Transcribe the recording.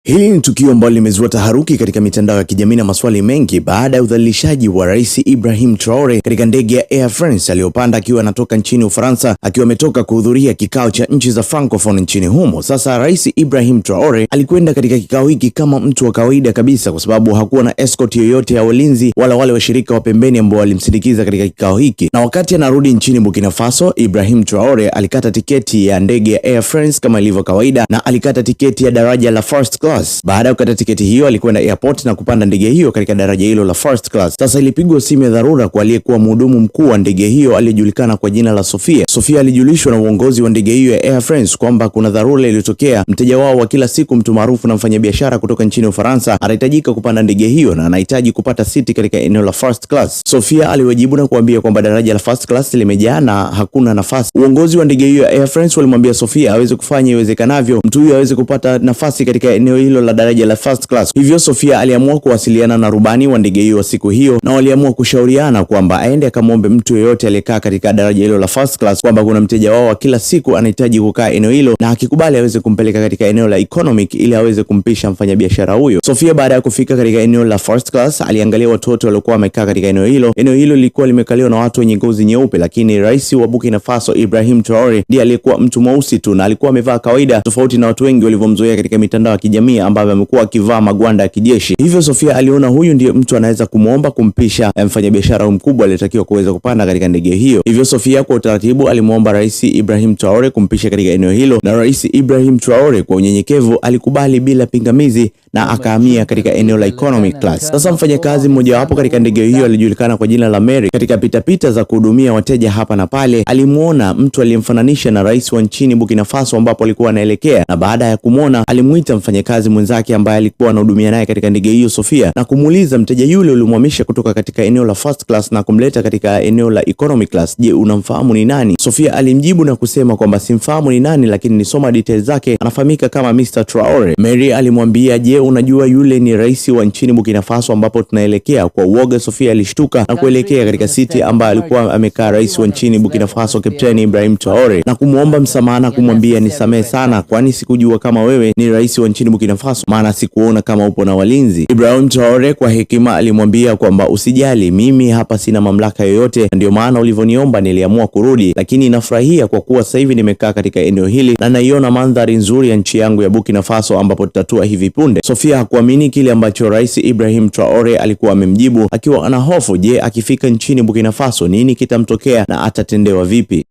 Hili ni tukio ambalo limezua taharuki katika mitandao ya kijamii na maswali mengi baada ya udhalilishaji wa Rais Ibrahim Traore katika ndege ya Air France aliyopanda akiwa anatoka nchini Ufaransa, akiwa ametoka kuhudhuria kikao cha nchi za Francophone nchini humo. Sasa Rais Ibrahim Traore alikwenda katika kikao hiki kama mtu wa kawaida kabisa, kwa sababu hakuwa na escort yoyote ya walinzi wala wale washirika wa pembeni ambao walimsindikiza katika kikao hiki. Na wakati anarudi nchini Burkina Faso, Ibrahim Traore alikata tiketi ya ndege ya Air France kama ilivyo kawaida, na alikata tiketi ya daraja la first class. Baada ya kukata tiketi hiyo, alikwenda airport na kupanda ndege hiyo katika daraja hilo la first class. Sasa ilipigwa simu ya dharura kwa aliyekuwa mhudumu mkuu wa ndege hiyo aliyejulikana kwa jina la Sofia. Sofia alijulishwa na uongozi wa ndege hiyo ya Air France kwamba kuna dharura iliyotokea. Mteja wao wa kila siku, mtu maarufu na mfanyabiashara kutoka nchini Ufaransa, anahitajika kupanda ndege hiyo na anahitaji kupata siti katika eneo la first class. Sofia aliwajibu na kuambia kwamba daraja la first class limejaa na hakuna nafasi. Uongozi wa ndege hiyo ya Air France walimwambia Sofia aweze kufanya iwezekanavyo mtu huyo aweze kupata nafasi katika eneo hilo la daraja la first class. Hivyo Sofia aliamua kuwasiliana na rubani wa ndege hiyo siku hiyo, na waliamua kushauriana kwamba aende akamwombe mtu yeyote aliyekaa katika daraja hilo la first class kwamba kuna mteja wao wa kila siku anahitaji kukaa eneo hilo, na akikubali aweze kumpeleka katika eneo la economic ili aweze kumpisha mfanyabiashara huyo. Sofia baada ya kufika katika eneo la first class aliangalia watu wote waliokuwa wamekaa katika eneo hilo. Eneo hilo lilikuwa limekaliwa na watu wenye ngozi nyeupe, lakini rais wa Burkina Faso Ibrahim Traore ndiye aliyekuwa mtu mweusi tu na alikuwa amevaa kawaida, tofauti na watu wengi walivyomzoea katika mitandao ya kijamii ambavyo amekuwa akivaa magwanda ya kijeshi. Hivyo Sofia aliona huyu ndiye mtu anaweza kumwomba kumpisha mfanyabiashara mkubwa aliyetakiwa kuweza kupanda katika ndege hiyo. Hivyo Sofia kwa utaratibu alimwomba Rais Ibrahim Traore kumpisha katika eneo hilo, na Rais Ibrahim Traore kwa unyenyekevu alikubali bila pingamizi na akahamia katika eneo la economy class. Sasa mfanyakazi mmojawapo katika ndege hiyo alijulikana kwa jina la Mary, katika pitapita za kuhudumia wateja hapa na pale, alimwona mtu aliyemfananisha na rais wa nchini Burkina Faso ambapo alikuwa anaelekea, na baada ya kumwona alimwita mfanyakazi mwenzake ambaye alikuwa anahudumia naye katika ndege hiyo Sofia, na kumuuliza, mteja yule ulimhamisha kutoka katika eneo la first class na kumleta katika eneo la economy class, je, unamfahamu ni nani? Sofia alimjibu na kusema kwamba simfahamu ni nani, lakini nisoma details zake, anafahamika kama Mr. Traore. Mary alimwambia, je, unajua yule ni rais wa nchini Burkina Faso ambapo tunaelekea? Kwa uoga Sofia alishtuka na kuelekea katika siti ambayo alikuwa amekaa rais wa nchini Burkina Faso Kapteni Ibrahim Traore na kumwomba msamaha na kumwambia, nisamehe sana, kwani sikujua kama wewe ni rais wa nchini Burkina Faso, maana sikuona kama upo na walinzi. Ibrahim Traore kwa hekima alimwambia kwamba usijali, mimi hapa sina mamlaka yoyote, ndio maana ulivyoniomba niliamua kurudi, lakini nafurahia kwa kuwa sasa hivi nimekaa katika eneo hili na naiona mandhari nzuri ya nchi yangu ya Burkina Faso ambapo tutatua hivi punde. Sofia hakuamini kile ambacho Rais Ibrahim Traore alikuwa amemjibu, akiwa ana hofu, je, akifika nchini Burkina Faso nini kitamtokea na atatendewa vipi?